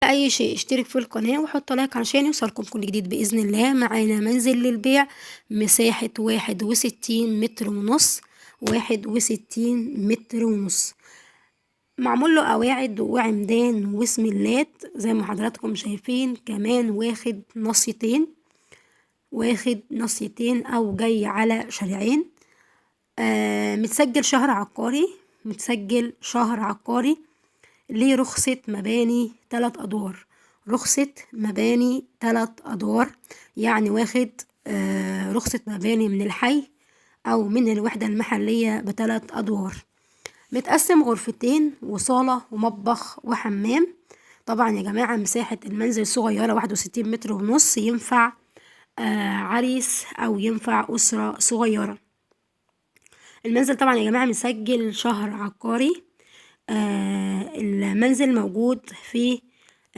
اي شيء اشترك في القناة وحط لايك علشان يوصلكم كل جديد بإذن الله. معانا منزل للبيع مساحة 61 متر ونص، 61 متر ونص، معمول له قواعد وعمدان وسملات زي ما حضراتكم شايفين. كمان واخد نصيتين، واخد نصيتين او جاي على شارعين. متسجل شهر عقاري، متسجل شهر عقاري، ليه رخصة مباني 3 أدوار، رخصة مباني 3 أدوار، يعني واخد رخصة مباني من الحي أو من الوحدة المحلية بتلات أدوار. متقسم غرفتين وصالة ومطبخ وحمام. طبعا يا جماعة مساحة المنزل صغيرة، 61 متر ونص، ينفع عريس أو ينفع أسرة صغيرة. المنزل طبعا يا جماعة مسجل شهر عقاري. المنزل موجود في